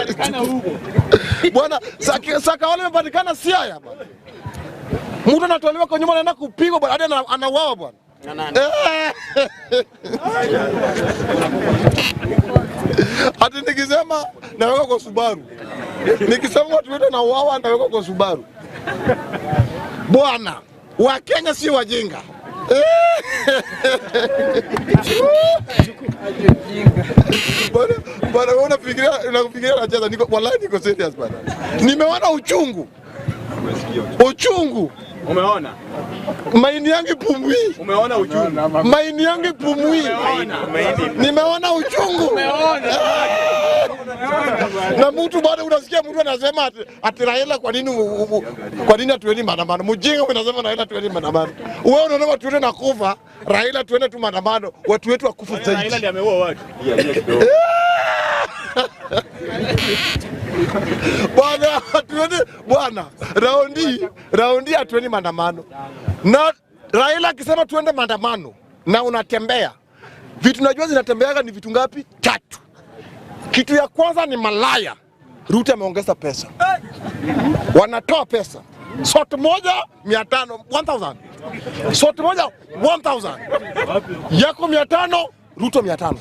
Patikana huko. Bwana, Sakawale amepatikana Siaya bwana. Mtu anatolewa kwa nyuma anaenda kupigwa bwana, hadi anauawa bwana. Ati nikisema naweka kwa Subaru. Nikisema watu wetu wanauawa naweka kwa Subaru. Bwana, Wakenya si wajinga. Bwana, bwana wewe unafikiria nacheza, niko wallahi niko serious bwana. Nimeona uchungu. Uchungu. Umeona? Maini yangu ipumui. Umeona uchungu. Maini yangu ipumui. Nimeona uchungu. Umeona. Na mtu bado unasikia mtu anasema ati Raila kwa nini hatuendi maandamano? Mjinga unasema Raila tuendi maandamano. Wewe unaona watu wetu nakufa, Raila tuende tu maandamano, watu wetu wakufa zaidi. Raila ndiye ameua watu. Bwana tuende bwana, raundi hatuendi maandamano. Na Raila akisema tuende maandamano na unatembea. Vitu najua zinatembeaga ni vitu ngapi? 3. Kitu ya kwanza ni malaya. Ruto ameongeza pesa. Wanatoa pesa. Soti moja 500, 1000. Soti moja 1000. Yako 500, Ruto 500.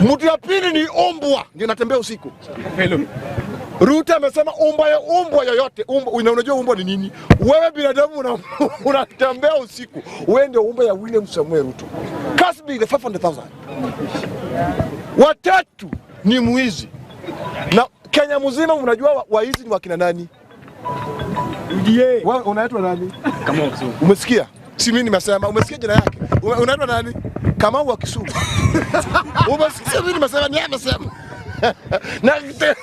Mtu ya pili ni umbwa, ndio natembea usiku. Hello. Ruto amesema umbwa yoyote, umbwa, unajua umbwa ni nini? Wewe binadamu unatembea usiku. Wewe ndio umbwa ya William Samoei Ruto. Kasbi ile 500,000. Watatu ni mwizi. Na Kenya mzima mnajua waizi ni wakina nani? UDA. Wewe unaitwa nani? Kamau wa Kisumu. Umesikia? Si mimi nimesema, umesikia jina yake? Unaitwa nani? Kamau wa Kisumu. Umesikia mimi nimesema, ni amesema. Na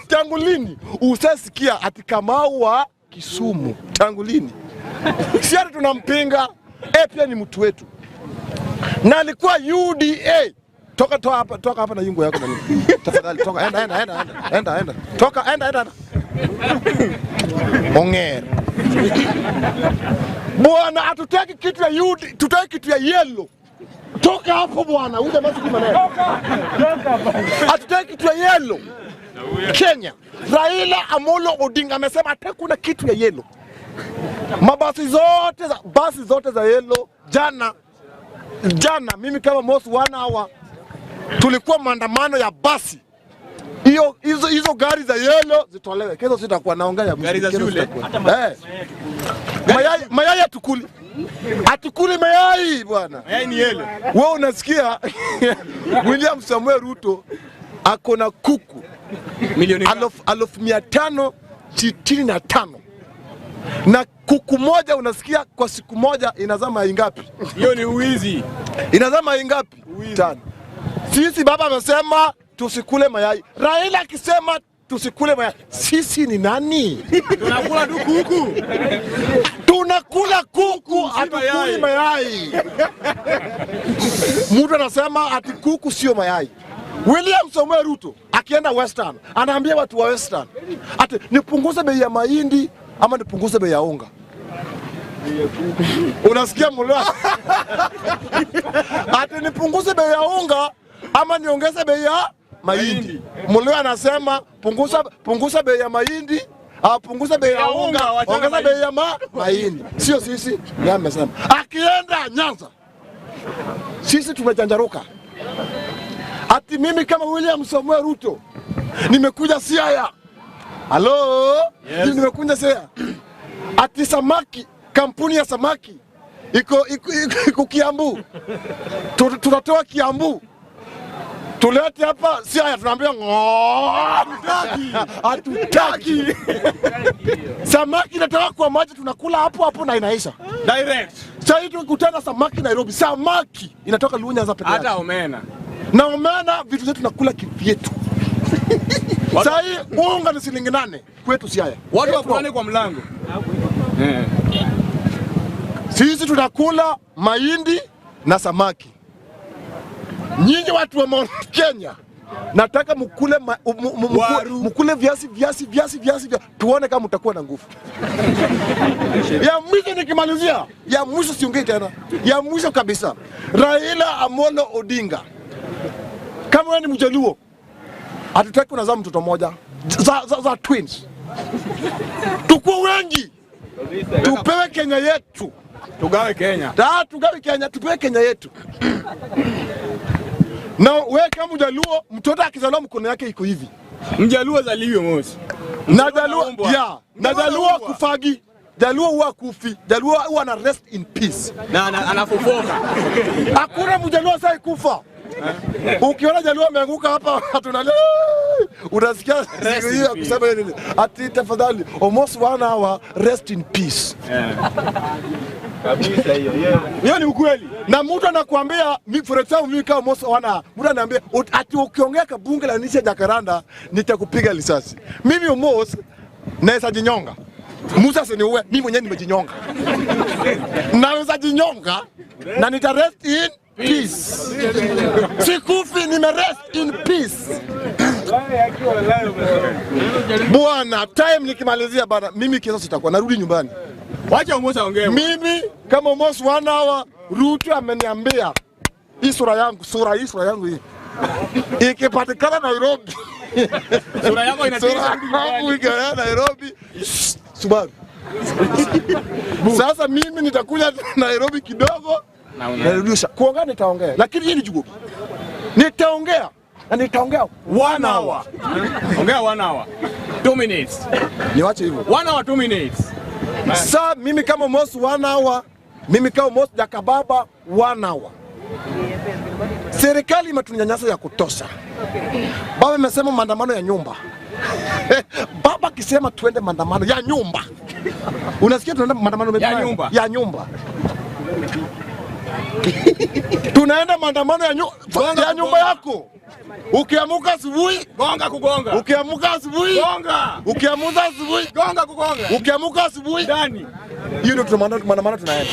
tangu lini usasikia ati Kamau wa Kisumu? Tangu lini? Si hata tunampinga, pia ni mtu wetu. Na alikuwa UDA. Toka toa hapa, toka hapa na yungo yako na nini. Tafadhali toka, enda. Toka, enda. Ongera. Bwana hatutaki kitu ya UDA, tutaki kitu ya yellow. Toka hapo bwana, huyu jamaa sijui maneno. Hatutaki kitu ya yellow. Kenya. Raila Amolo Odinga amesema hataki kitu ya yellow. Mabasi zote za, basi zote za yellow jana mimi kama Moss 1 hour tulikuwa maandamano ya basi. Hiyo hizo gari za yellow zitolewe. Kesho sitakuwa naongea ya gari za shule. Mayai hatukuli. Hatukuli mayai bwana. Mayai ni yellow. Wewe unasikia William Samoei Ruto ako na kuku milioni 565,000. Na kuku moja unasikia kwa siku moja inazaa mayai ngapi? Hiyo ni uwizi. Inazaa mayai ngapi? 5. Sisi baba amesema tusikule mayai. Raila akisema tusikule mayai. Sisi ni nani? Tunakula tu kuku. Tunakula kuku, hatukuli mayai. Mtu anasema ati kuku sio mayai. William Samoei Ruto akienda Western, anaambia watu wa Western ati nipunguze bei ya mahindi ama nipunguze bei ya unga. Unasikia mlo? Ati nipunguze bei ya unga ama niongeze bei ya mahindi. Mlo anasema punguza bei ya mahindi, punguza bei ya unga, ongeza bei ya mahindi. Sio sisi, yeye amesema. Akienda Nyanza, sisi tumechanjaruka. Ati mimi kama William Samoei Ruto nimekuja Siaya. Hello? Yes. Nimekuja Siaya. Ati samaki, kampuni ya samaki iko Kiambu. Tunatoa Kiambu. Tulete hapa Siaya, tunaambia hatutaki. Samaki inatoka kwa maji, tunakula hapo hapo na inaisha. Direct. Sasa hivi tukikutana samaki Nairobi, samaki inatoka Luo Nyanza peke yake. Hata omena. Na omena vitu zetu tunakula kivyetu. Sasa hii unga ni shilingi 8 kwetu Siaya. Watu wakulane kwa mlango. Sisi tunakula mahindi na samaki. Nyinyi watu wa Mount Kenya nataka mkule mkule viazi, tuone kama mtakuwa na nguvu. Ya mwisho nikimalizia, ya mwisho siongei tena. Ya mwisho kabisa. Raila Amolo Odinga. Kama wewe ni Mjaluo, Hatutaki unazaa mtoto mmoja za twins, tukuwe wengi, tupewe Kenya yetu. Tugawe Kenya. Tugawe Kenya, tupewe Kenya yetu. Na wewe kama Mjaluo, mtoto akizaliwa mkono yake iko hivi. Mjaluo zaliwe mosi. Na Jaluo Anaumbwa. ya na Mjaluo Jaluo anaumbwa. kufagi. Jaluo huwa kufi. Jaluo huwa na rest in peace. Na anafufuka. Hakuna mjaluo sai kufa. Ukiona Jaluo ameanguka hapa tunalia, unasikia siku in hiyo peace. kusema nini? Ati tafadhali almost one hour rest in peace. Kabisa hiyo. Hiyo ni ukweli. Na mtu anakuambia for example mimi kama almost one hour, mtu ananiambia ati ukiongea ka bunge la nisha Jacaranda nitakupiga risasi. Mimi almost naweza jinyonga. Musa asiniue, mimi mwenyewe nimejinyonga. Naweza jinyonga na nita rest in peace. Sikufi, nime rest in peace. Bwana, time nikimalizia bana, mimi kesho sitakuwa narudi nyumbani. Wacha Omosi aongee. Mimi kama almost one hour, Ruto ameniambia hii sura yangu, sura hii, sura yangu hii ikipatikana Nairobi, Sura yako inatisha. sura yangu ikipatikana Nairobi, Subaru. Sasa mimi nitakuja Nairobi kidogo, narudisha kuongea, nitaongea, lakini hii ni juguki, nitaongea na nitaongea 1 hour. Ongea 1 hour. 2 minutes. Niwache hivyo. 1 hour 2 minutes. Sa mimi kama Omosi 1 hour, mimi kama Omosi Jakababa 1 hour. Serikali imetunyanyasa ya kutosha. Baba amesema maandamano ya nyumba. Baba akisema tuende maandamano ya nyumba, unasikia tunaenda maandamano Ya nyumba. ya nyumba. Tunaenda maandamano ya nyumba yako. Ukiamuka asubuhi, Gonga kugonga. ukiamuka asubuhi, Gonga. ukiamuka asubuhi, Gonga kugonga. ukiamuka asubuhi Ndani. hiyo ndio maandamano tunaenda.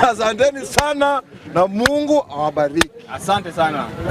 Asanteni sana na Mungu awabariki. Asante sana.